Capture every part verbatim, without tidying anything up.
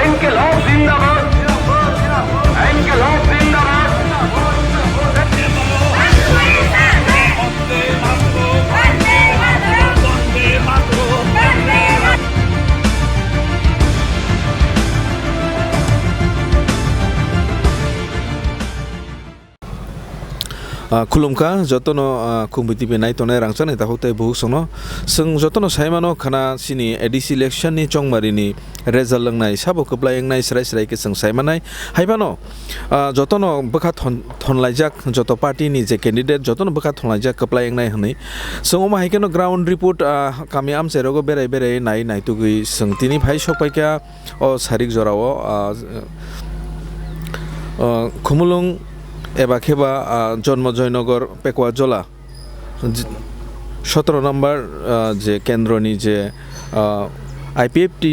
ইনকিলাব জিন্দাবাদ। ইনকিলাব জিন্দাবাদ। Ah, khulumkha jotono, ah, Khumui T V nai tongnai rangchakni takhuk tei bukhuk songno. Chwng jotono saimano khana chini A D C election ni chongmarini result wngnai, sabo kwplai wngnai, srai srai khe chwng saimanai. Haiphano, ah, jotono bwkha thon-, thonlaijak, joto party ni je candidate jotono bwkha thonlaijak kwplai wngnai hwnwi. Chwng omo hai kheno ground report, ah, kami amchairogo berai berai nai naitugwi chwng tini phai sokpaikha. O sarik jorao, ah, ah, Khumulwng eba kheba, ah, Jonmo Joynagar Pekwa Jola, j-, sotoro number, ah, je kendroni je, ah, I P F T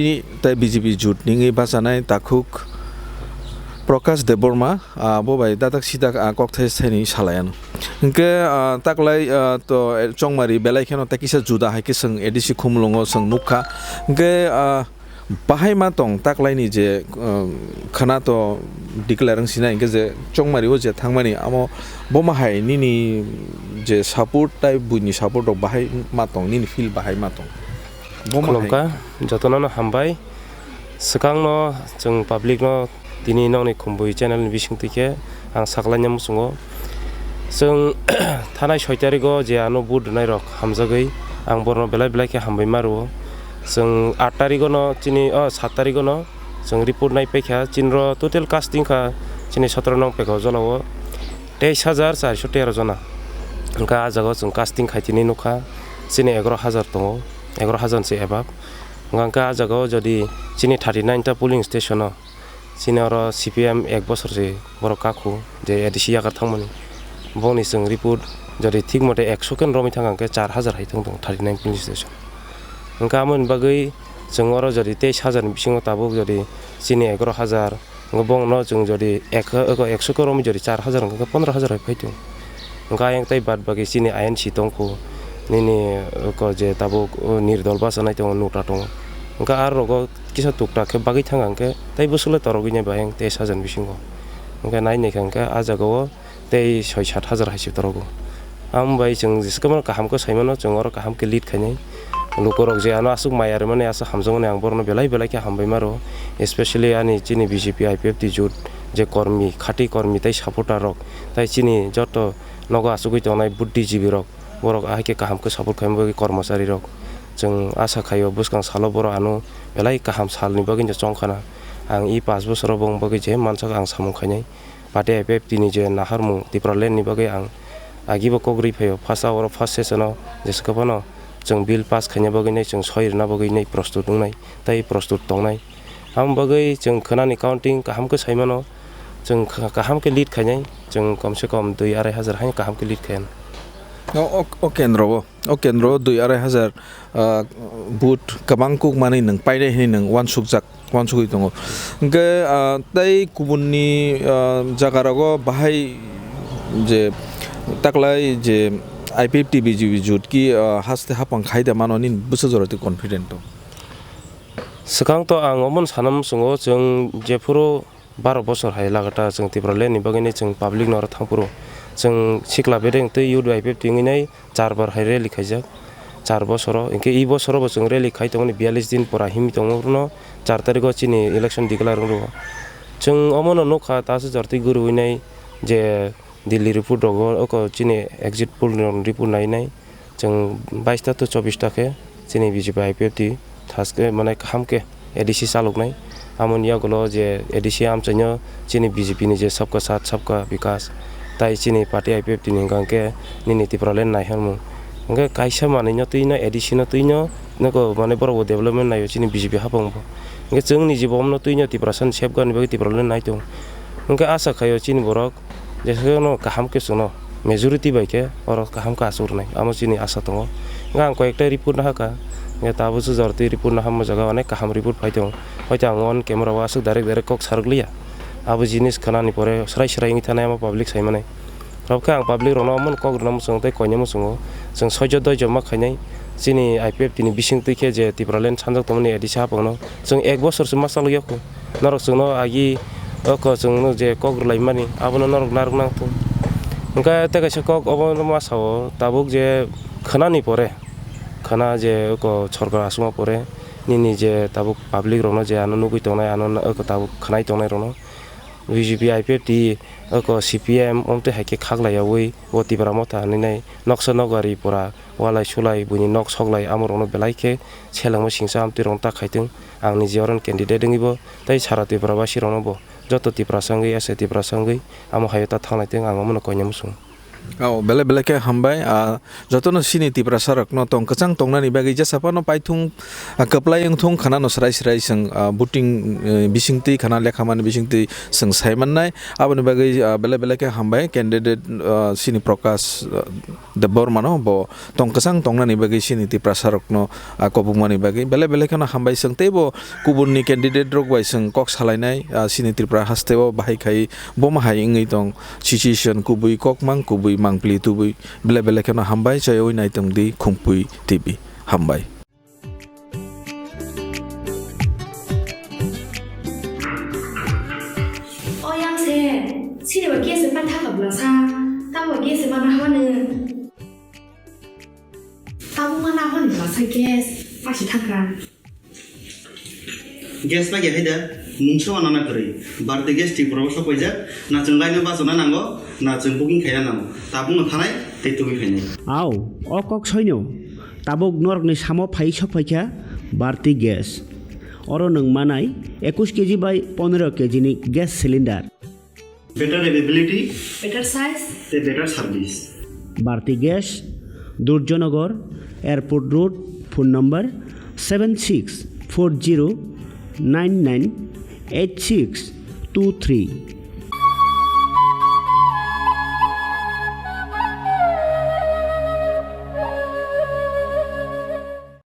tei B J P jut ningwi bachanai takhuk Prakash Debbarma, ah, bo bai dadak sidak, ah, kokthai saini salaiano. Hinkhe, ah, taklai, ah, to, eh, chongmari belai kheno tei kisa juda hai khe chwng A D C Khumulwngo chwng nukha. Hinkhe, ah, Bahai ma tong taklaini je, um, khana to declare wng sinai hinkhe je chongmari o je thangmani amo bo ma hai nini je support tai buini support rok bahai ma tong, nini feel bahai ma tong. Bo ma hai. Khulumkha, jotono no hambai. Swkang no chwng public no tini nokni Khumui channel ni bising twi khe ang saklaina muchungo. Chwng thanai soi tarigo je ano vote rwnai rok hamjagwi ang borno belai belai khe hambai ma rwo. Chwng aat tarigo no chini, o, saat tarigo no chwng report nai paikha, chini ro total casting kha chini sotoro nong Pekwa Jola o teis hajar charso tero jona. Hwnkha ah jaga o chwng casting khai tini nukha chini egaroh hajar tongo, egaroh hajar se above. Hwnkha ah jaga o jodi chini thirty nine ta polling station o, chini oro C P M ek bosor se borok kakhu je A D C yakar thangmani. Boni chwng report jodi thik mote ekso khe romwi thang khe char hajar hai thang tongo thirty nine police station. Hwnkhe amoni bagwi chwng oro jodi teis hajar ni bisingo tabuk jodi chini egaroh hajar, hwnkhe bongno chwng jodi ek, ekso khe romwi jodi char hajar hwnkhe pondro hajar hai phai tongo. Hwnkhe ayang tei bad baki chini I N C tongkhu, nini, uh, ko je tabuk, uh, nirdol bachanai tongo, nukta tongo. Hwnkhe aro rogo kisa tuktak khe bagwi thang ang khe tei bwswk le torogwi nai bai ang teis hajar ni bisingo. Hwnkhe nai naikha hwnkhe ah jaga o tei soi sat hajar hai se torogo. Amo bai chwng jesa khe bono kaham khe sai mano, chwng oro kaham khe lead khainai. Lukurok je ano aswk maya rwmani, aswk hamjakmani, ang borokno belai belai khe hambai ma rwo. Especially ani chini B J P I P F T jut je kormi, khati kormi tei supporter rok, tei chini joto nogo achugwi tongnai buddhijibirok, borok ahai khe kaham khe support khaima bagwi kormocharirok. Chwng asa khaio bwskang salo borok ano belai kaham salni bagwi no chongkhana. Ang e paanch bosoro bongni bagwi je mansak ang samung khainai. Party I P F T ni je naharmung Tipraland ni bagwi ang agibo kok rwi phaio. First hour o first session o jesa khe phano chwng bill pass khaina bagwi nai, chwng soi rwna bagwi nai prostut wngnai tei prostut tongnai. Amo bagwi chwng khwnani counting kaham khe sai mano, chwng kha-, kaham khe lead khainai, chwng kom se kom dui arai hajar hai kaham khe lead khainai. O, o, o kendro o, o kendro o dui arai hajar, ah, vote kwbang kuk manwi nwng painai hinwi nwng uansukjak, uansugwi tongo. Hwnkhe, ah, tei kubunni, ah, jaga rogo bahai je taklai je I P F T B J P jut ki, ah, haste hapang khai da mano nini bwsajora twi confident tong? Swkang to ang omono sana muchungo, chwng jephuru baro bosor hai lagatar chwng Tipraland ni bagwi nai chwng public no oro thangphuru chwng sikla bedeng tei youth I P F T wngwi nai char bar hai rally khaijak, char bosoro. Hinkhe e bosoro bo chwng rally khai tongmani biyalish din pora himwi tongo, orono char tarikh o chini election declare wng rwo. Chwng omono nukha ta se jor twi guriwi nai je Delhi report rogo oko chini exit poll ni report nai nai. Chwng bais ta to chobbish ta khe chini B J P I P F T thaske mane kaham khe A D C chaloknai. Amoni yagulo je A D C amchaino chini B J P ni je Sabka Saath Sabka Vikas tai chini party I P F T ni hwnkha khe nini Tipraland naiharmung. Hwnkhe kaisa manwino twino A D C no twino nogo mane borok bo development naio chini B J P hapang bo. Hwnkhe chwng ni je bo omno twino Tiprasa ni safeguard ni bagwi Tipraland nai tongo. Hwnkhe asa khaio chini borok Jeswk no kaham khe chwngno majority bai khe oro kaham khe achuk rwnai, amo chini asa tongo. Hwnkhe ang koi ekta report nahakha, hwnkhe tabuk swk jora twi report naharma jaga onek kaham report phai tongo. Hoito ang on camera o aswk direct direct kok sarwk liya, Abo jinis khanani pore srai srai wngwi thanai, amo public sai manai. Rok khe ang public rokno omo kok rwna muchungo tei koina muchungo. Chwng soijo doijo ma khainai. Chini I P F T ni bising twi khe je Tipraland sanjak tongmani A D C hapangno chwng ek bosor se ma chalok yakho. Norok chwngno agi oko chwngno je kok rwlaimani abono norok narwk nang thung. Hwnkhe tei kaisa kok obo ma sao tabuk je khwnani pore, khwna je oko sorkar aswkma pore nini je tabuk public rokno je ano nugwi tongnai, ano oko tabuk khwnai tongnai rokno, B J P, I P F T, oko C P M, omtwi hai khe khaklaiyaui o Tipra Motha hinwi nai noksa nokari pura walai sulai buini nok soklai amorokno belai khe selengma singsa amtwi rokno ta khaitwng. Ang niji oro candidate wngwi bo tei sara Tripura basi rokno bo joto Tiprasa wngwi, S A Tiprasa wngwi amo hai o ta thanglai tong, ang omono koina muchung. Oh, belai belai khe hambai. Ah, jotono chini Tiprasa rokno tong kwchang tongnani bagwi jesa phano paithung, ah, kwplai wngthung khana no srai srai chwng, ah, voting, eh, bisingtwi khana lekha mani bisingtwi chwng sai mannai. Aboni bagwi, ah, belai belai khe hambai candidate, ah, chini Prakash, ah, Debbarma no bo tong kwchang tongnani bagwi chini Tiprasa rokno, ah, kobokmani bagwi belai belai kheno hambai chwng teibo kubunni candidate rok bai chwng kok salainai, ah, chini Tripura haste o bahai khai bomo hai wngwi tong situation kubui kokmang kubui mangpli tubui belai belai kheno hambai chayaui naitong di Khumpui T V hambai. O yang se, sini ba gas pa thaka bla sa, ta ba gas ma na hone. Tabuk ma na hon ba sa gas, pa si thaka. Gas pa ge haida, mungsa wana na kwrwi. Bharti Gas Tripura o sok paijak, na chwng line o bachana nango, na chwng booking khaina nango. Tabuk no thanai, tei tubui khainai. Au, o kok soino. Tabuk norokni samo phai sok phaikha Bharti Gas. Oro nwng manai ekush K G bai pondro K G ni gas cylinder. Better availability, better size, tei better service. Bharti Gas, Durjanagar, Airport Road, phone number seven six four zero nine nine eight six two three.